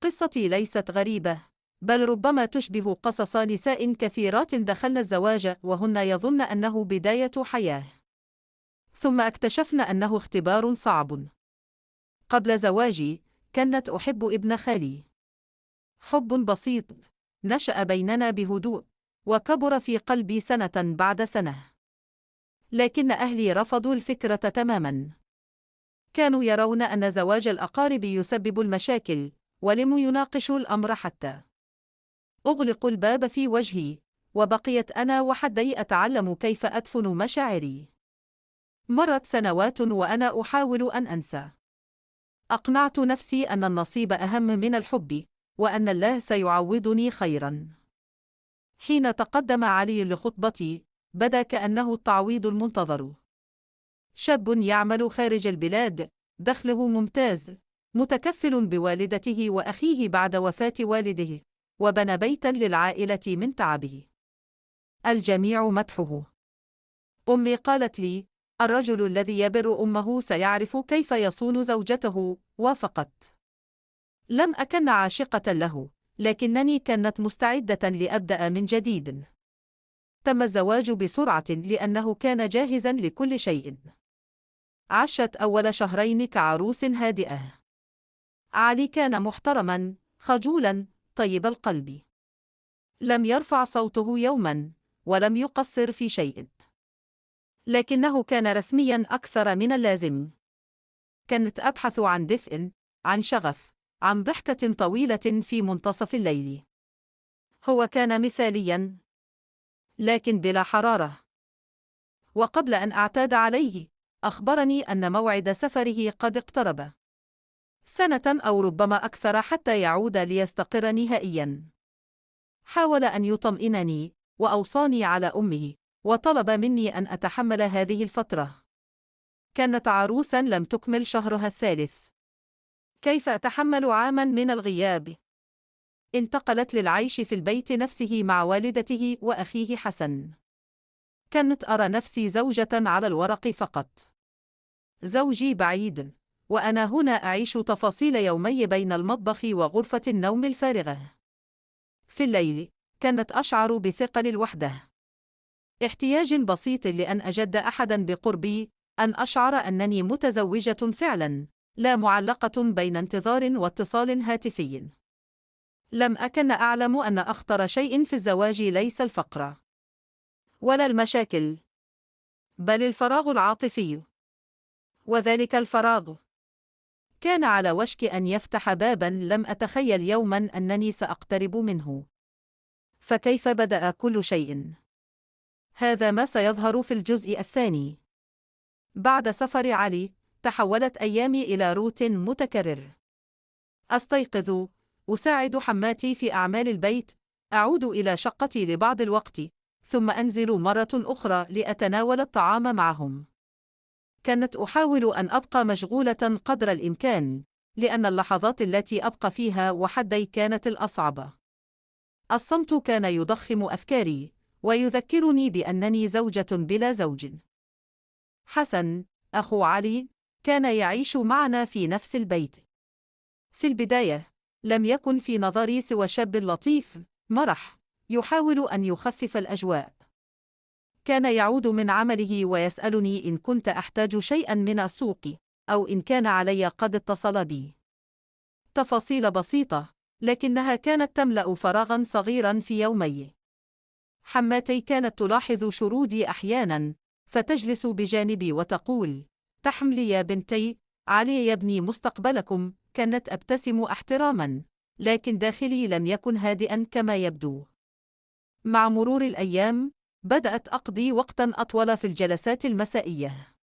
قصتي ليست غريبة، بل ربما تشبه قصص نساء كثيرات دخلن الزواج وهن يظن أنه بداية حياة، ثم اكتشفن أنه اختبار صعب. قبل زواجي كانت أحب ابن خالي، حب بسيط نشأ بيننا بهدوء، وكبر في قلبي سنة بعد سنة. لكن أهلي رفضوا الفكرة تماما. كانوا يرون أن زواج الأقارب يسبب المشاكل، ولم يناقشوا الأمر حتى. أغلقوا الباب في وجهي، وبقيت أنا وحدي أتعلم كيف أدفن مشاعري. مرت سنوات وأنا أحاول أن أنسى. أقنعت نفسي أن النصيب أهم من الحب، وأن الله سيعوضني خيرا. حين تقدم علي لخطبتي، بدا كأنه التعويض المنتظر. شاب يعمل خارج البلاد، دخله ممتاز، متكفل بوالدته وأخيه بعد وفاة والده، وبنى بيتا للعائلة من تعبه. الجميع مدحه. أمي قالت لي: الرجل الذي يبر أمه سيعرف كيف يصون زوجته، وافقت. لم أكن عاشقة له، لكنني كانت مستعدة لأبدأ من جديد. تم الزواج بسرعة لأنه كان جاهزا لكل شيء. عاشت أول شهرين كعروس هادئة. علي كان محترما، خجولا، طيب القلب. لم يرفع صوته يوما، ولم يقصر في شيء. لكنه كان رسميا أكثر من اللازم. كنت أبحث عن دفء، عن شغف، عن ضحكة طويلة في منتصف الليل. هو كان مثاليا، لكن بلا حرارة. وقبل أن أعتاد عليه، أخبرني أن موعد سفره قد اقترب. سنة أو ربما أكثر حتى يعود ليستقر نهائيا. حاول أن يطمئنني، وأوصاني على أمه، وطلب مني أن أتحمل هذه الفترة. كانت عروسا لم تكمل شهرها الثالث. كيف أتحمل عاما من الغياب؟ انتقلت للعيش في البيت نفسه مع والدته وأخيه حسن. كنت أرى نفسي زوجة على الورق فقط. زوجي بعيد، وأنا هنا أعيش تفاصيل يومي بين المطبخ وغرفة النوم الفارغة. في الليل كانت أشعر بثقل الوحدة، احتياج بسيط لأن أجد أحدا بقربي، أن أشعر أنني متزوجة فعلا، لا معلقة بين انتظار واتصال هاتفي. لم أكن أعلم أن أخطر شيء في الزواج ليس الفقر ولا المشاكل، بل الفراغ العاطفي. وذلك الفراغ كان على وشك أن يفتح بابا لم أتخيل يوما أنني سأقترب منه. فكيف بدأ كل شيء؟ هذا ما سيظهر في الجزء الثاني. بعد سفر علي، تحولت أيامي إلى روت متكرر. أستيقظ، أساعد حماتي في أعمال البيت، أعود إلى شقتي لبعض الوقت، ثم أنزل مرة أخرى لأتناول الطعام معهم. كانت أحاول أن أبقى مشغولة قدر الإمكان، لأن اللحظات التي أبقى فيها وحدي كانت الأصعب. الصمت كان يضخم أفكاري، ويذكرني بأنني زوجة بلا زوج. حسن، أخو علي، كان يعيش معنا في نفس البيت. في البداية، لم يكن في نظري سوى شاب لطيف، مرح، يحاول أن يخفف الأجواء. كان يعود من عمله ويسألني إن كنت أحتاج شيئا من السوق، أو إن كان علي قد اتصل بي. تفاصيل بسيطة، لكنها كانت تملأ فراغا صغيرا في يومي. حماتي كانت تلاحظ شرودي أحيانا، فتجلس بجانبي وتقول: تحملي يا بنتي، علي يبني مستقبلكم. كانت أبتسم احتراما، لكن داخلي لم يكن هادئا كما يبدو. مع مرور الأيام، بدأت أقضي وقتا أطول في الجلسات المسائية.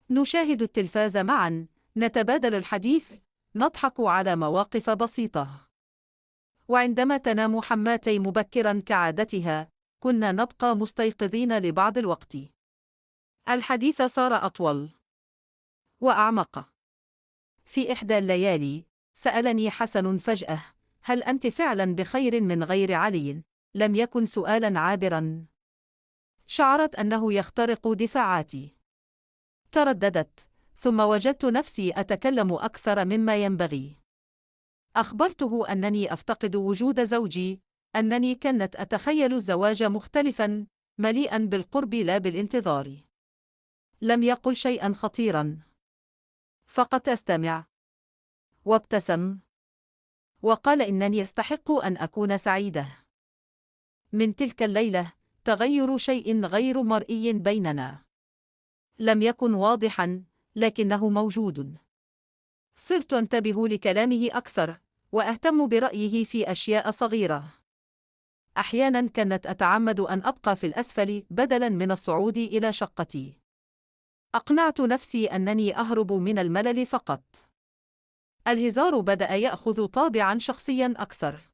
نشاهد التلفاز معا، نتبادل الحديث، نضحك على مواقف بسيطة. وعندما تنام حماتي مبكرا كعادتها، كنا نبقى مستيقظين لبعض الوقت. الحديث صار أطول وأعمق. في إحدى الليالي، سألني حسن فجأة: هل أنت فعلا بخير من غير علي؟ لم يكن سؤالا عابرا. شعرت أنه يخترق دفاعاتي. ترددت، ثم وجدت نفسي أتكلم أكثر مما ينبغي. أخبرته أنني أفتقد وجود زوجي، أنني كنت أتخيل الزواج مختلفاً، مليئاً بالقرب لا بالانتظار. لم يقل شيئاً خطيراً، فقط استمع. وابتسم وقال إنني أستحق أن أكون سعيدة. من تلك الليلة تغير شيء غير مرئي بيننا. لم يكن واضحاً، لكنه موجود. صرت أنتبه لكلامه أكثر، وأهتم برأيه في أشياء صغيرة. أحياناً كنت أتعمد أن أبقى في الأسفل بدلاً من الصعود إلى شقتي. أقنعت نفسي أنني أهرب من الملل فقط. الهزار بدأ يأخذ طابعاً شخصياً أكثر.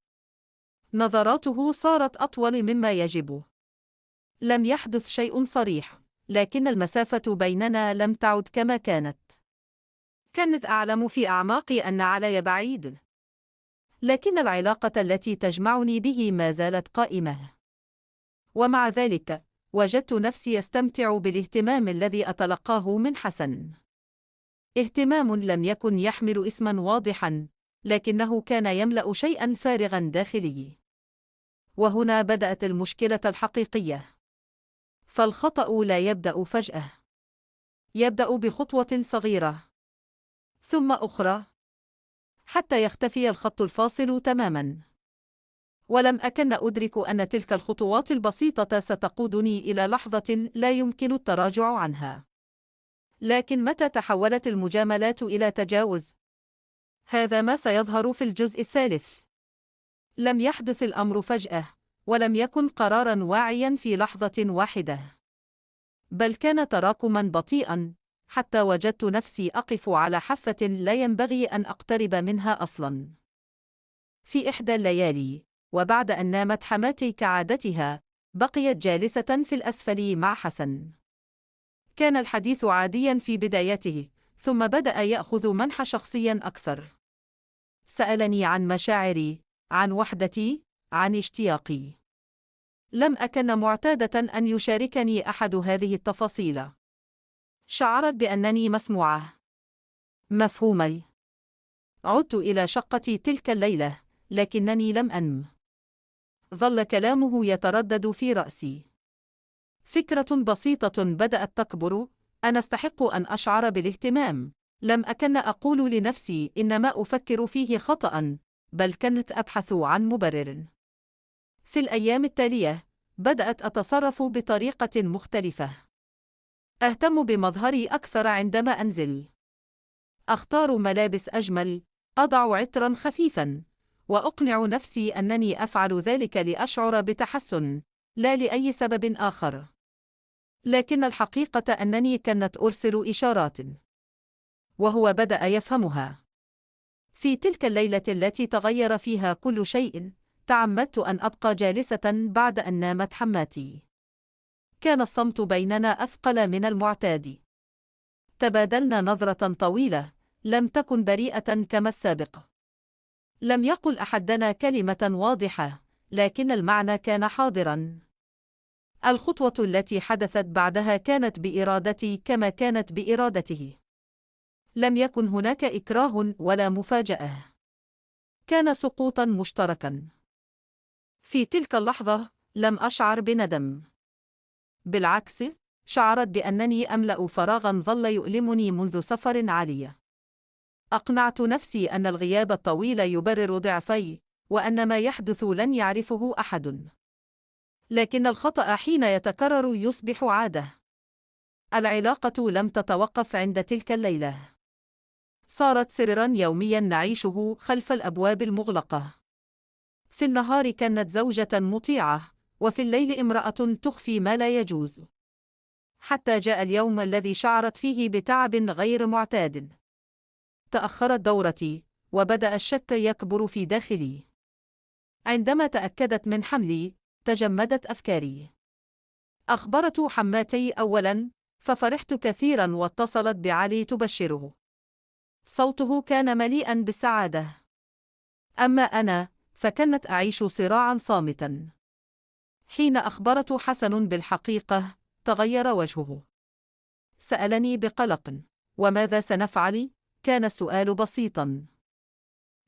نظراته صارت أطول مما يجب. لم يحدث شيء صريح، لكن المسافة بيننا لم تعد كما كانت. كنت أعلم في أعماقي أن علي بعيد، لكن العلاقة التي تجمعني به ما زالت قائمة. ومع ذلك، وجدت نفسي أستمتع بالاهتمام الذي أتلقاه من حسن. اهتمام لم يكن يحمل اسماً واضحاً، لكنه كان يملأ شيئاً فارغاً داخلي. وهنا بدأت المشكلة الحقيقية. فالخطأ لا يبدأ فجأة. يبدأ بخطوة صغيرة، ثم أخرى، حتى يختفي الخط الفاصل تماماً. ولم أكن أدرك أن تلك الخطوات البسيطة ستقودني إلى لحظة لا يمكن التراجع عنها. لكن متى تحولت المجاملات إلى تجاوز؟ هذا ما سيظهر في الجزء الثالث. لم يحدث الأمر فجأة، ولم يكن قراراً واعياً في لحظة واحدة. بل كان تراكماً بطيئاً، حتى وجدت نفسي أقف على حافة لا ينبغي أن أقترب منها أصلاً. في إحدى الليالي، وبعد أن نامت حماتي كعادتها، بقيت جالسة في الأسفل مع حسن. كان الحديث عادياً في بدايته، ثم بدأ يأخذ منحى شخصياً أكثر. سألني عن مشاعري، عن وحدتي، عن اشتياقي. لم أكن معتادة أن يشاركني أحد هذه التفاصيل. شعرت بأنني مسموعة، مفهومة. عدت إلى شقتي تلك الليلة، لكنني لم أنم. ظل كلامه يتردد في رأسي. فكرة بسيطة بدأت تكبر: أنا أستحق أن أشعر بالاهتمام. لم أكن أقول لنفسي إن ما أفكر فيه خطأ، بل كنت أبحث عن مبرر. في الأيام التالية، بدأت أتصرف بطريقة مختلفة. أهتم بمظهري أكثر عندما أنزل. أختار ملابس أجمل، أضع عطراً خفيفاً، وأقنع نفسي أنني أفعل ذلك لأشعر بتحسن، لا لأي سبب آخر. لكن الحقيقة أنني كنت أرسل إشارات، وهو بدأ يفهمها. في تلك الليلة التي تغير فيها كل شيء، تعمدت أن أبقى جالسة بعد أن نامت حماتي. كان الصمت بيننا أثقل من المعتاد. تبادلنا نظرة طويلة، لم تكن بريئة كما السابق. لم يقل أحدنا كلمة واضحة، لكن المعنى كان حاضراً. الخطوة التي حدثت بعدها كانت بإرادتي كما كانت بإرادته. لم يكن هناك إكراه ولا مفاجأة. كان سقوطاً مشتركاً. في تلك اللحظة، لم أشعر بندم. بالعكس، شعرت بأنني أملأ فراغاً ظل يؤلمني منذ سفر عالية. أقنعت نفسي أن الغياب الطويل يبرر ضعفي، وأن ما يحدث لن يعرفه أحد. لكن الخطأ حين يتكرر يصبح عادة. العلاقة لم تتوقف عند تلك الليلة. صارت سرراً يومياً نعيشه خلف الأبواب المغلقة. في النهار كانت زوجة مطيعة، وفي الليل امرأة تخفي ما لا يجوز. حتى جاء اليوم الذي شعرت فيه بتعب غير معتاد. تأخرت دورتي، وبدأ الشك يكبر في داخلي. عندما تأكدت من حملي، تجمدت أفكاري. أخبرت حماتي أولاً، ففرحت كثيراً واتصلت بعلي تبشره. صوته كان مليئاً بالسعادة. أما أنا، فكنت أعيش صراعاً صامتاً. حين أخبرت حسن بالحقيقة، تغير وجهه. سألني بقلق: وماذا سنفعل؟ كان السؤال بسيطاً،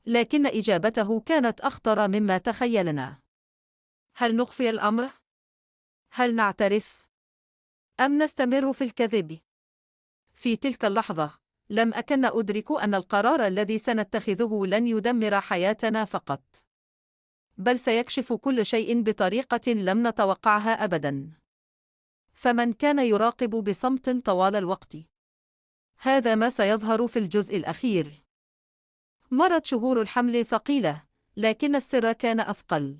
لكن إجابته كانت أخطر مما تخيلنا. هل نخفي الأمر؟ هل نعترف؟ أم نستمر في الكذب؟ في تلك اللحظة، لم أكن أدرك أن القرار الذي سنتخذه لن يدمر حياتنا فقط، بل سيكشف كل شيء بطريقة لم نتوقعها أبداً. فمن كان يراقب بصمت طوال الوقت؟ هذا ما سيظهر في الجزء الأخير. مرت شهور الحمل ثقيلة، لكن السر كان أثقل.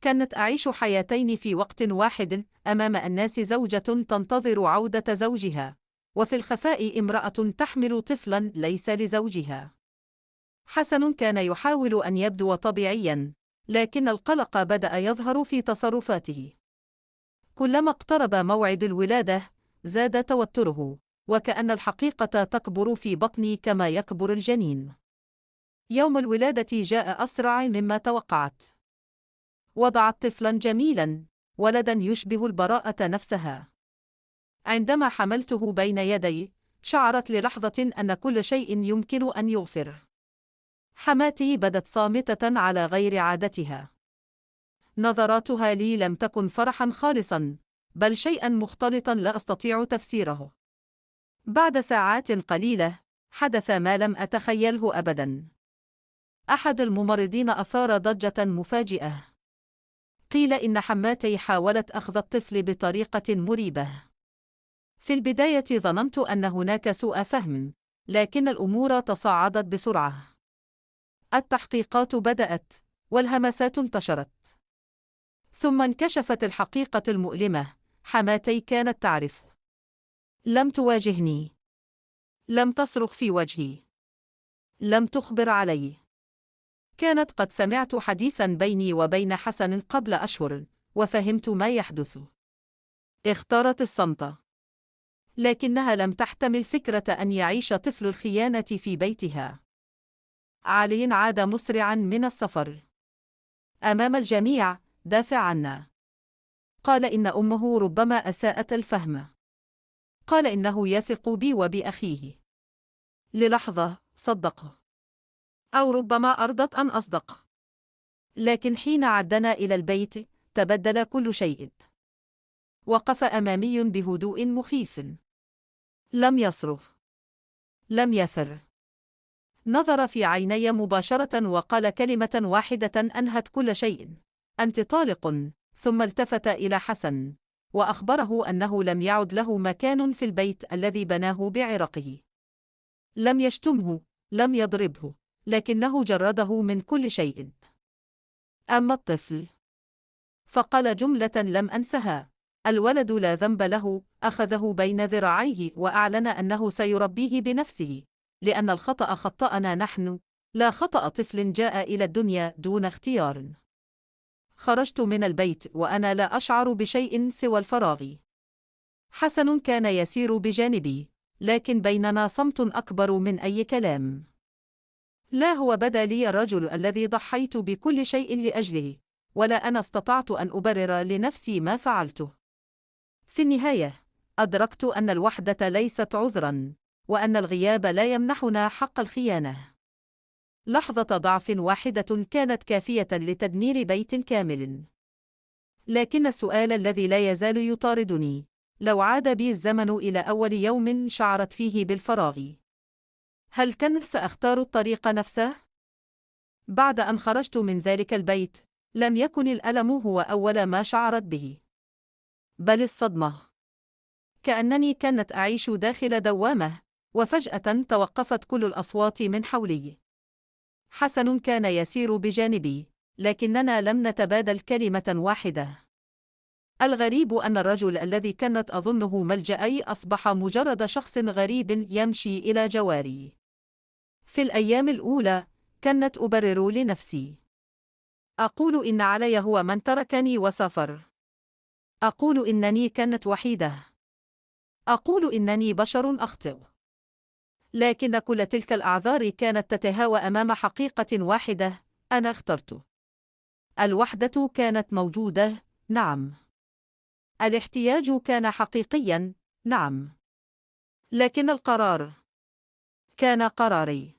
كانت أعيش حياتين في وقت واحد، أمام الناس زوجة تنتظر عودة زوجها، وفي الخفاء امرأة تحمل طفلا ليس لزوجها. حسن كان يحاول أن يبدو طبيعيا، لكن القلق بدأ يظهر في تصرفاته. كلما اقترب موعد الولادة، زاد توتره، وكأن الحقيقة تكبر في بطني كما يكبر الجنين. يوم الولادة جاء أسرع مما توقعت. وضعت طفلا جميلا، ولدا يشبه البراءة نفسها. عندما حملته بين يدي، شعرت للحظة أن كل شيء يمكن أن يغفر. حماتي بدت صامتة على غير عادتها. نظراتها لي لم تكن فرحا خالصا، بل شيئا مختلطا لا أستطيع تفسيره. بعد ساعات قليلة، حدث ما لم أتخيله أبدا. أحد الممرضين أثار ضجة مفاجئة. قيل إن حماتي حاولت أخذ الطفل بطريقة مريبة. في البداية ظننت أن هناك سوء فهم، لكن الأمور تصاعدت بسرعة. التحقيقات بدأت، والهمسات انتشرت. ثم انكشفت الحقيقة المؤلمة: حماتي كانت تعرف. لم تواجهني. لم تصرخ في وجهي. لم تخبر علي. كانت قد سمعت حديثا بيني وبين حسن قبل أشهر، وفهمت ما يحدث. اختارت الصمت. لكنها لم تحتمل فكرة أن يعيش طفل الخيانة في بيتها. علي عاد مسرعا من السفر. أمام الجميع، دافع عنا. قال إن أمه ربما أساءت الفهم. قال إنه يثق بي وبأخيه. للحظة صدقه، أو ربما أرضت أن أصدق. لكن حين عدنا إلى البيت، تبدل كل شيء. وقف أمامي بهدوء مخيف. لم يصرخ. لم يثر. نظر في عيني مباشرة وقال كلمة واحدة أنهت كل شيء: أنت طالق. ثم التفت إلى حسن، وأخبره أنه لم يعد له مكان في البيت الذي بناه بعرقه. لم يشتمه، لم يضربه، لكنه جرده من كل شيء. أما الطفل، فقال جملة لم أنسها: الولد لا ذنب له. أخذه بين ذراعيه وأعلن أنه سيربيه بنفسه، لأن الخطأ خطأنا نحن، لا خطأ طفل جاء إلى الدنيا دون اختيار. خرجت من البيت وأنا لا أشعر بشيء سوى الفراغ. حسن كان يسير بجانبي، لكن بيننا صمت أكبر من أي كلام. لا هو بدا لي الرجل الذي ضحيت بكل شيء لأجله، ولا أنا استطعت أن أبرر لنفسي ما فعلته. في النهاية، أدركت أن الوحدة ليست عذرا، وأن الغياب لا يمنحنا حق الخيانة. لحظة ضعف واحدة كانت كافية لتدمير بيت كامل. لكن السؤال الذي لا يزال يطاردني: لو عاد بي الزمن إلى أول يوم شعرت فيه بالفراغ، هل كنت سأختار الطريق نفسه؟ بعد أن خرجت من ذلك البيت، لم يكن الألم هو أول ما شعرت به، بل الصدمة. كأنني كانت أعيش داخل دوامة، وفجأة توقفت كل الأصوات من حولي. حسن كان يسير بجانبي، لكننا لم نتبادل كلمة واحدة. الغريب أن الرجل الذي كانت أظنه ملجأي أصبح مجرد شخص غريب يمشي إلى جواري. في الأيام الأولى، كنت أبرر لنفسي. أقول إن علي هو من تركني وسافر. أقول إنني كانت وحيدة. أقول إنني بشر أخطئ. لكن كل تلك الأعذار كانت تتهاوى أمام حقيقة واحدة: أنا اخترت. الوحدة كانت موجودة، نعم. الاحتياج كان حقيقيا، نعم. لكن القرار كان قراري.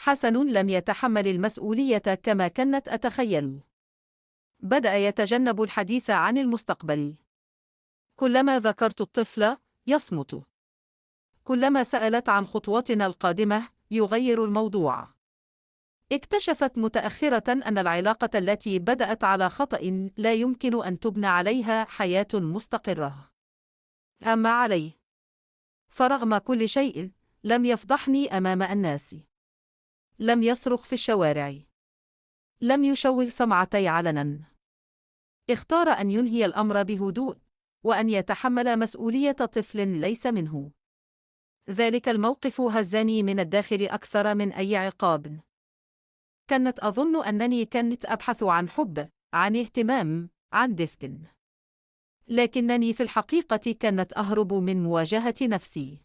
حسن لم يتحمل المسؤولية كما كنت أتخيل. بدأ يتجنب الحديث عن المستقبل. كلما ذكرت الطفل يصمت. كلما سألت عن خطواتنا القادمة يغير الموضوع. اكتشفت متأخرة أن العلاقة التي بدأت على خطأ لا يمكن أن تبنى عليها حياة مستقرة. أما علي فرغم كل شيء لم يفضحني أمام الناس. لم يصرخ في الشوارع. لم يشوه سمعتي علنا. اختار أن ينهي الأمر بهدوء وأن يتحمل مسؤولية طفل ليس منه. ذلك الموقف هزني من الداخل أكثر من أي عقاب. كانت أظن أنني كنت أبحث عن حب، عن اهتمام، عن دفء. لكنني في الحقيقة كانت أهرب من مواجهة نفسي.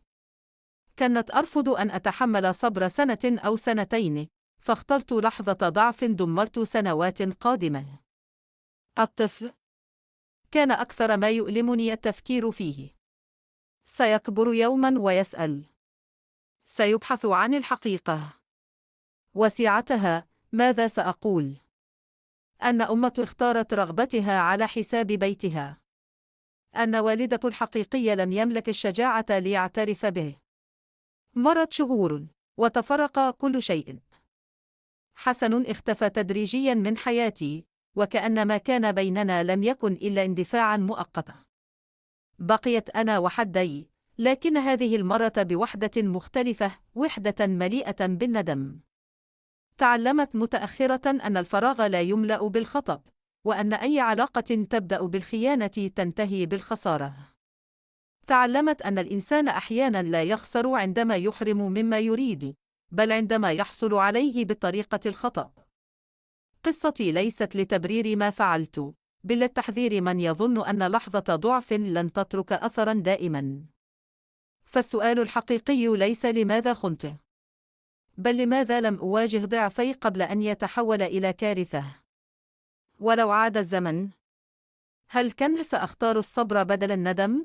كانت أرفض أن أتحمل صبر سنة أو سنتين، فاخترت لحظة ضعف دمرت سنوات قادمة. الطفل كان أكثر ما يؤلمني التفكير فيه. سيكبر يوما ويسأل. سيبحث عن الحقيقة. وسعتها ماذا سأقول؟ أن أمته اختارت رغبتها على حساب بيتها. أن والدته الحقيقية لم يملك الشجاعة ليعترف به. مرت شهور وتفرق كل شيء. حسن اختفى تدريجيا من حياتي، وكأن ما كان بيننا لم يكن إلا اندفاعا مؤقتا. بقيت أنا وحدي، لكن هذه المرة بوحدة مختلفة، وحدة مليئة بالندم. تعلمت متأخرة أن الفراغ لا يملأ بالخطأ، وأن أي علاقة تبدأ بالخيانة تنتهي بالخسارة. تعلمت أن الإنسان أحيانا لا يخسر عندما يحرم مما يريد، بل عندما يحصل عليه بالطريقة الخطأ. قصتي ليست لتبرير ما فعلت، بل للتحذير من يظن أن لحظة ضعف لن تترك أثرا دائما. فالسؤال الحقيقي ليس لماذا خنت، بل لماذا لم أواجه ضعفي قبل أن يتحول إلى كارثة. ولو عاد الزمن، هل كان سأختار الصبر بدل الندم؟